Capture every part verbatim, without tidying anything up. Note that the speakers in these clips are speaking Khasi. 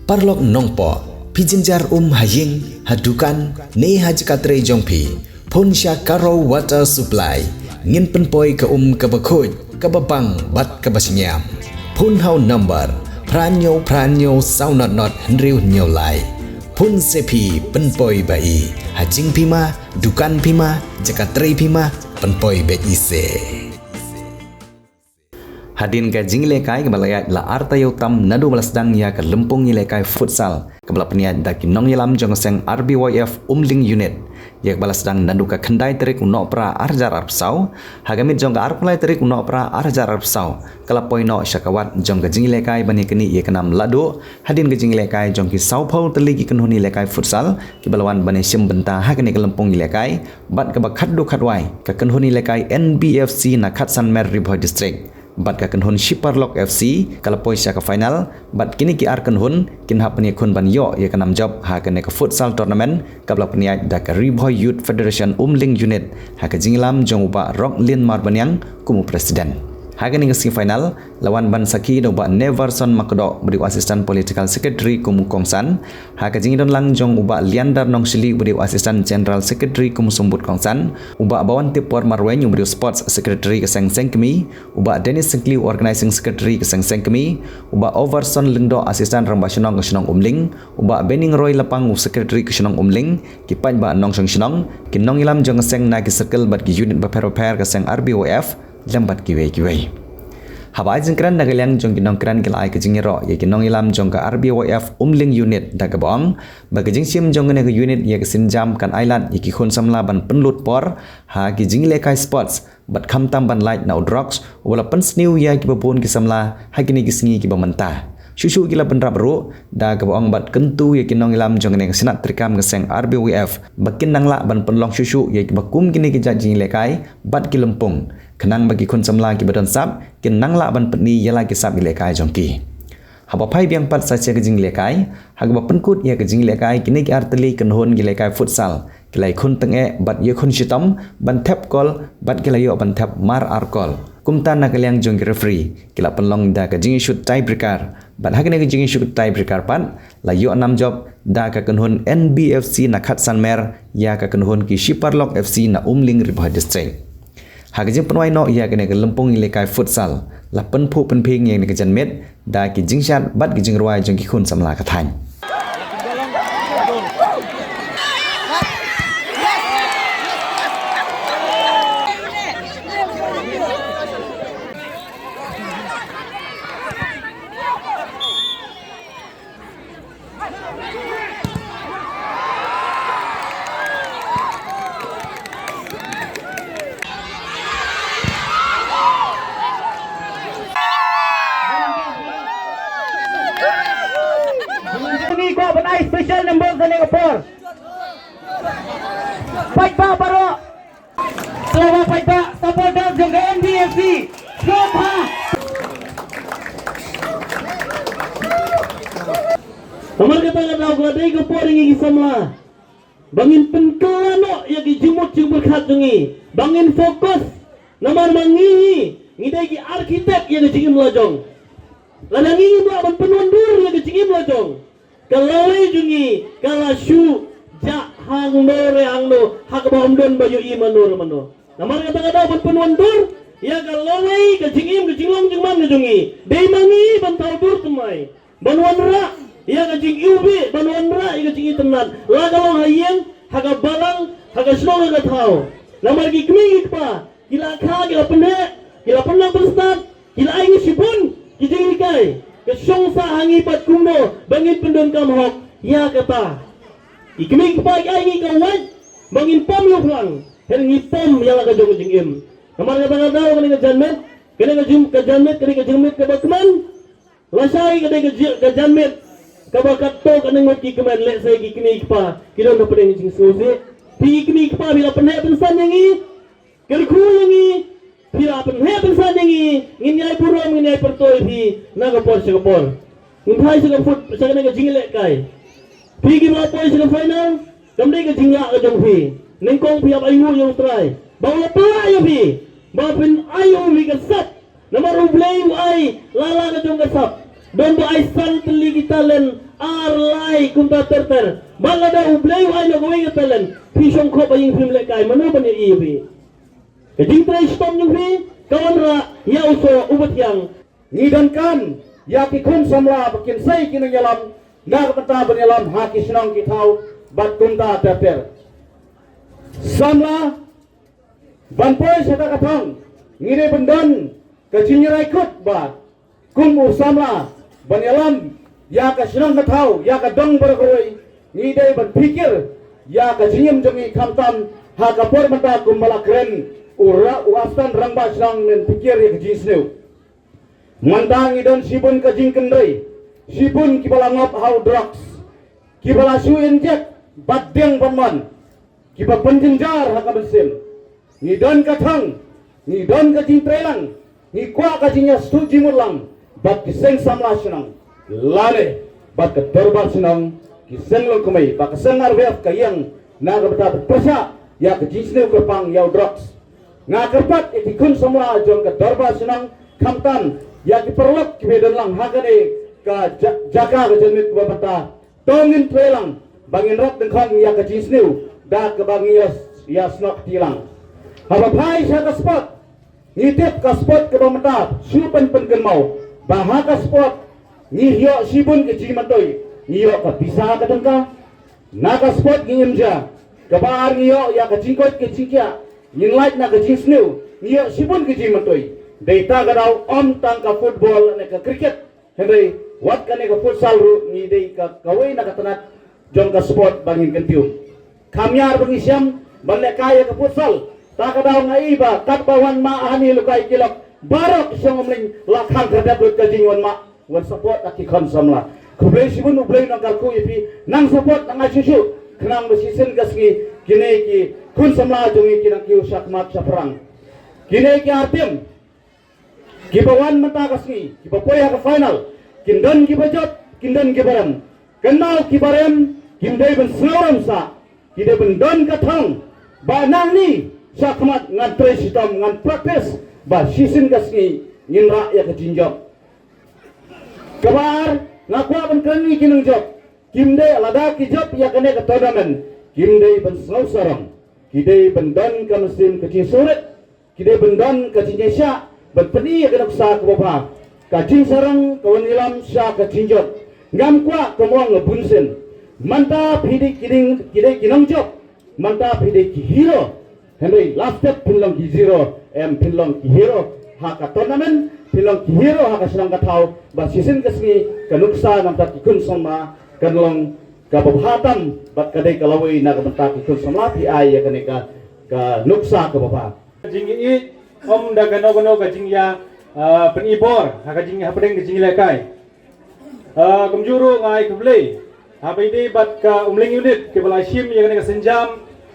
Paralok nongpoh, phi jynjar um ha ïing, ha dukan, ne ha jaka trei jong phi, phone sha Karo Water Supply. Ngin pynpoi ka um kaba khuid, kaba bang bad kaba shngiam. Phone ha u number phra hynñiew phra hynñiew saw not not hynriew hynñiew lai. Phone se phi, pynpoi ba i. Ha jingphi ma, dukan phi ma, jaka trei phi ma, pynpoi beit i se. Hadien ka jingïalehkai kaba la ïaid la ar taïew tam naduh ba la sdang ïa ka lympung ïalehkai futsal kaba la pynïaid da ki nongïalam jong ka seng R B Y F Umling Unit, ïa kaba la sdang naduh ka khyndai tarik u Nohprah ar hajar arphew saw ha ka miet jong ka arphew lai tarik u Nohprah ar hajar arphew saw. Ka la poi noh sha ka wad jong ka jingïalehkai ban ïakynduh ïa ka nam lahduh hadien ka jingïalehkai jong ki sawphew tylli ki kynhun ïalehkai futsal kiba la wan ban ïashim bynta ha kane ka lympung ïalehkai bad kaba khatduh khatwai ka kynhun ïalehkai N B F C na Khatsan Mer, Ri Bhoi District, bad ka kynhun Shiparlok F C ka la poi sha ka final, bad kine ki ar kynhun kin hap pynïakhun ban ïoh ïa ka nam jop ha kane ka futsal tournament kaba la pynïaid da ka Ri Bhoi Youth Federation Umling Unit ha ka jingïalam jong u Bah Roklin Marbaniang kum u president. Ha kane ka semi final la wan ban sakhi da u Bah Neverson Makdoh uba dei u assistant political secretary kum u kongsan, ha ka jingïadon lang jong u Bah Leander Nongshylli uba dei u assistant general secretary kum u symbud kongsan, u Bah Bawantip Por Marwein uba dei u sports secretary ka seng Sengkmie, u Bah Dennis Syngkli u organising secretary ka seng Sengkmie, u Bah Overson Lyngdoh assistant rangbah shnong ka shnong Umling, u Bah Beningroy Lapang u secretary ka shnong Umling, ki paidbah nongshong shnong, ki nongïalam jong ka seng na ki circle bad ki unit bapher bapher ka seng R B Y F, lem bad kiwei kiwei. Haba ai jingkren na ka liang jong ki nongkren ki la ai ka jingïaroh ïa ki nongïalam jong ka R B Y F Umling Unit da kaba ong ba ka jingshim jong kane ka unit ïa ka sienjam kan ailad ïa ki khun samla ban pynlut por ha ki jingïalehkai sports bad khamtam ban lait na u drugs uba la pynsniew ïa kiba bun ki samla ha kine ki sngi kiba mynta. Shuh shuh ki la bynrap ruh da kaba ong bad kyntu ïa ki nongïalam jong kane ka shnat treikam ka seng R B Y F ba kin nang lah ban pynlong shuh shuh ïa kiba kum kine ki jait jingïalehkai bad ki lympung, khnang ba ki khun samla kiba don sap kin nang lah ban pyni ïa la ki sap ïalehkai jong ki. Haba phai biang pat sha ka jingïalehkai, ha kaba pynkut ïa ka jingïalehkai kine ki ar tylli kynhun ïalehkai futsal ki la ïakhun tyngeh bad ïakhun shitom ban thep kol bad ki la ïoh ban thep mar ar kol. Kumta na ka liang jong ki referee ki la pynlong da ka jingïashut tiebreaker, bad ha kane ka jingïashut tiebreaker pat la ïoh nam jop da ka kynhun N B F C na Khatsan Mer ïa ka kynhun ki Shiparlok F C na Umling, Ri Bhoi District. Ha ka jingpynwai noh ïa kane ka lympung ïalehkai futsal la pynphuh pynphieng ïa kane ka janmiet da ki jingshad bad ki jingrwai jong ki khun samla ka thaiñ. Kane ka ban ai special number sa ne ka por. Paidbah baroh. Selamat paidbah, supporters jong ka N B F C. Selamat. Namar kata ka daw ka dei ka por ïa ngi ki samla ba ngin pynkylla noh ïa ki jingmut jingpyrkhat jong ngi, ba ngin focus. Namar ma ngi ngi dei ki architect ïa ka jingim la jong. Lada ngi ngim lah ban pynwandur ïa ka jingim la jong, ka lawei jong ngi ka la shu jah hangno re hangno, ha kaba ym don ba ïohi mano re mano. Namar kata ka daw ban pynwandur ïa ka lawei ka jingim ka jinglong jingman ka jong ngi, dei ma ngi ban thaw dur thymmai ban wanrah ïa ka jingiwbih, ban wanrah ïa ka jingitynnad, la ka long ha ïing, ha ka balang, ha ka shnong, ha ka thaw. Namar ki kmie ki kpa ki la kha, ki la pynheh, ki la pynlang pynstad, ki la ai ngi shibun ki jinghikai. Ka shong sah ha ngi pat kumno ba ngin pyndonkam hok ïa kata. Ki kmie ki kpa ki ai ngi ka wait ba ngin pom ïa u phlang, hynrei ngi pom ïa la ka jong ka jingim. Namar kata ka daw kane ka janmiet, kane ka jing, ka janmiet, kane ka jingmiet kaba kmen. Lashai ka dei ka ji, ka janmiet kaba katto katne ngut ki kmen, lehse ki kmie ki kpa ki don hapdeng jingsngewsih. Phi ki kmie ki kpa phi la pynheh pynsan ïa ngi, kyrkhu ïa ngi, phi la pynheh pynsan ïa ngi, ngin ïai burom, ngin ïai pyrto ïa phi na ka por sha ka por. Ngin phai sha ka fut, sha kane ka jingïalehkai. Phi kiba la poi sha ka final, kam dei ka jinglah ka jong phi. Nyngkong phi hap ainguh ïa U Trai ba u la pynlah ïa phi, ba phin ai ïa u phi ka sap. Namar U Blei u ai la la ka jong ka sap. Don ba ai san tylli ki talent, Ar lai kumta ter ter. Bad lada U Blei u ai noh kawei ka talent, phi shong khop ha ïing phim lehkai, mano ban ïohi ïa phi? Ka jingtrei shitom jong phi ka wanrah ïa u soh uba thiang. Ngi donkam ïa ki khun samla ba kin sei ki nongïalam na ka bynta ban ïalam ha ki shnong ki thaw bad kumta ter ter. Samla, ban poi sha kata ka thong, ngi dei ban don ka jingïarai kut ba kum u samla ban ïalam ïa ka shnong ka thaw, ïa ka dong baroh kawei, ngi dei ban phikir ïa ka jingim jong ngi, khamtam ha ka por mynta kumba la kren u ra-, u Aston Rangbah Shnong, men phikir ïa ka jingsniew. Mynta ngi don shibun ka jingkynrei, shibun kiba la ngop ha u drugs, kiba la shu inject bad dieng bad mon, kiba pynjynjar ha ka mynsiem. Ngi don ka thong, ngi don ka jingtrei lang, ngi kwah ka jingïastuh jingmut lang bad ki seng samla shnong, lane bad ka dorbar shnong, ki seng longkmie, ba ka seng R B F ka ïeng na ka bynta ban pyrshah ïa ka jingsniew kyrpang ïa u drugs. Nga kyrpad ïa ki khun samla jong ka dorbar shnong, khamtam ïa ki paralok kiba don lang ha kane ka ja-, jaka ka janmiet kaba mynta, to ngin trei lang ba ngin rat dyngkhong ïa ka jingsniew da kaba ngin ïa, ïa snoh kti lang. Haba phai sha ka sport, ngi tip ka sport kaba mynta shu pyn pynkynmaw ba ha ka sport ngi ïoh shibun ka jingmyntoi, ngi ïoh ka pisa ka tyngka. Na ka sport ngi im ja. Kaba ar ngi ïoh ïa ka jingkoit ka jingkhiah, ngin lait na ka jingsniew, ngi ïoh shibun ka jingmyntoi. Dei ta ka daw ym tang ka football ne ka cricket, hynrei wat kane ka futsal ruh ngi dei ka kawei na ka tnat jong ka sport ba ngin kyntiew. Kam ïar ba ngi shem ban lehkai ïa ka futsal, ta ka daw nga i ba katba wan mah ha Nonglukai Kilok, baroh ki shong Umling la khang khyrdep lut ka jingwan mah wan support ïa ki khun samla. Khublei shibun, U Blei un nang kyrkhu ïa phi, nang support nang ai shuh shuh khnang ba shisien ka sngi kine ki khun samla jong ngi kin nang kiew shakhmat shaphrang. Kine ki ar team kiba wan mynta ka sngi, kiba poi ha ka final, kin don kiba jop, kin don kiba rem. Kynmaw, kiba rem kim dei ban sngewrem sah, ki dei ban don ka thong ba nangne shakhmat ngan trei shitom, ngan practice ba shisien ka sngi ngin rah ïa ka jingjop. Kaba ar, nga kwah ban kren ïa ki nongjop, kim dei lada ki jop ïa kane ka tournament, kim dei ban sngewsarong, ki dei ban don ka mynsiem ka jingsngewrit, ki dei ban don ka jingïaishah ban pyni ïa ka nuksa kaba bha, ka jingsarong ka wan ïalam sha ka jingjop. Ngam kwah ka mong nga bun sien. Mynta phi dei ki dei, ki dei ki nongjop, mynta phi dei ki hero. Hynrei last step phin long ki zero, em, phin long ki hero ha ka tournament, phin long ki hero ha ka shnong ka thaw, ba shisien ka sngi ka nuksa namar ki khun samla kan long kaba bha tam, bad ka dei ka lawei na ka bynta ki khun samla phi ai ïa kane ka, ka nuksa kaba bha. Jingïeit, ym da kano kano ka jingïa, ah, pynibor ha ka jing, hapdeng ka jingïalehkai. Ah, kumjuh ruh nga ai khublei ha phi dei bad ka Umling Unit kiba la shim ïa kane ka sienjam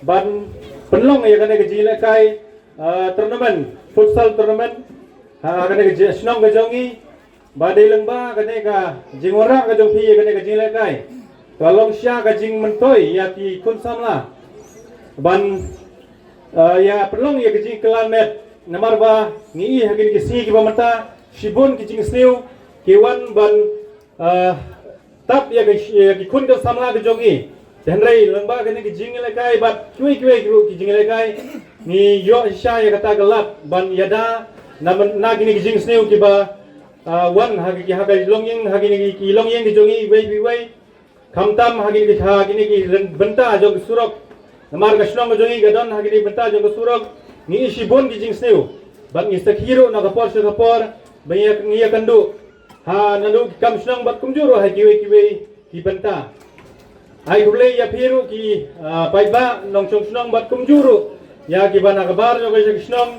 ban pynlong ïa kane ka jingïalehkai, ah, tournament, futsal tournament ha, ha kane ka ji-, shnong ka jong ngi. Ba dei lyngba kane ka jingwanrah ka jong phi ïa kane ka jingïalehkai, ka long shisha ka jingmyntoi ïa ki khun samla ban, eh, ïa pynlong ïa ka jingkylla met. Namar ba ngi i ha kine ki sngi kiba mynta shibun ki jingsniew ki wan ban, eh, tap ïa ki, ïa ki khun ka samla ka jong ngi. Te hynrei lyngba kane ka jingïalehkai bad kiwei kiwei ki ruh ki jingïalehkai, ngi ïoh shisha ïa kata ka lad ban ïada na, na kine ki jingsniew kiba, ah, wan ha ki, ha ki longïing, ha kine ki, ki longïing ki jong ngi iwei pa iwei. Khamtam ha kine ki, ha kine ki bynta jong ka surok. Namar ka shnong ka jong ngi ka don ha kine ki bynta jong ka surok. Ngi i shibun ki jingsniew bad ngi sakhi ruh na ka por sha ka por ba ngi ïa, ngi ïakynduh ha naduh ki kam shnong bad kumjuh ruh ha kiwei kiwei ki bynta. Ai khublei ïa phi ruh ki, ah, paidbah nongshong shnong bad kumjuh ruh ïa kiba na ka bar jong ka shnong,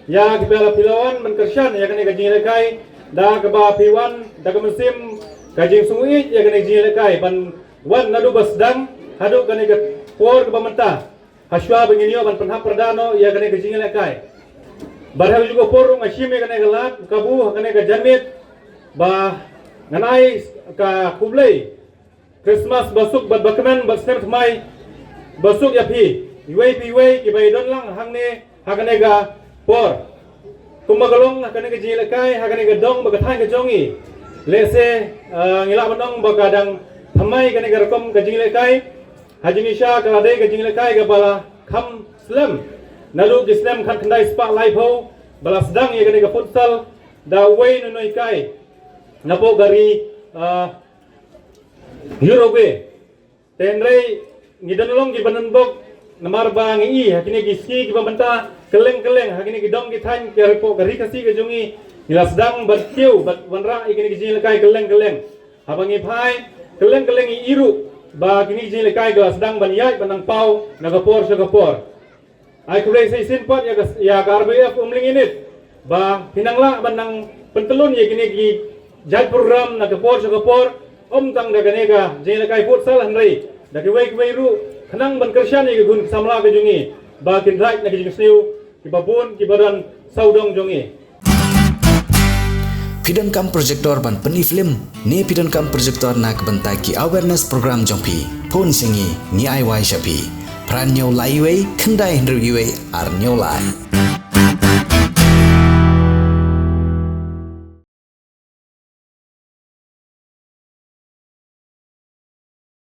ïa kiba la phi la wan ban kyrshan ïa kane ka jingïalehkai, da kaba phi wan da ka mynsiem ka jingsngewsih ïa kane ka jingïalehkai, ban wan naduh ba sdang haduh kane ka por kaba mynta, hashwa ba ngin ïoh ban pynhap pyrda noh ïa kane ka jingïalehkai. Bad ha kajuh ka por ruh nga shim ïa kane ka lad kabu ha kane ka janmiet ba ngan ai ka khublei Christmas basuk bad bakmen bad snem thymmai basuk ïa phi iwei pa iwei kiba ïadon lang hangne ha kane ka por. Kumba ka long ha kane ka jingïalehkai, ha kane ka dong bad ka thaiñ ka jong ngi, lehse, eh, ngi lah ban ong ba ka dang thymmai kane ka rukom ka jingïalehkai. Ha jingshisha ka la dei ka jingïalehkai kaba la kham slem naduh ki snem khatkhyndai spah laiphew ba la sdang ïa kane ka futsal da uwei u nonghikai napoh ka ri, ah, Uruguay. Te hynrei ngi don long kiba nongbok namar ba ngi i ha kine ki sngi kiba mynta kylleng kylleng ha kine ki dong ki thaiñ ka ri, hapoh ka ri Khasi ka jong ngi, ngi la sdang ban kiew ban wanrah ïa kine ki jingïalehkai kylleng kylleng. Haba ngi phai kylleng kylleng ngi i ruh ba kine ki jingïalehkai ki la sdang ban ïaid ban nang paw na ka por sha ka por. Ai khublei sa shisien pat ïa ka, ïa ka R B F Umling Unit ba phi nang lah ban nang pyntlun ïa kine ki jait program na ka por sha ka por, ym tang da kane ka jingïalehkai futsal hynrei da kiwei kiwei ruh, khnang ban kyrshan ïa ki khun samla ka jong ngi ba kin rai na ki jingsniew kiba bun kiba don sawdong jong ngi. Phi donkam projector ban pyni film ne phi donkam projector na ka bynta ki awareness program jong phi? Phone sha ngi, ngi ai wai sha phi. Phra hynñiew lai wei, khyndai hynriew wei, ar hynñiew lai.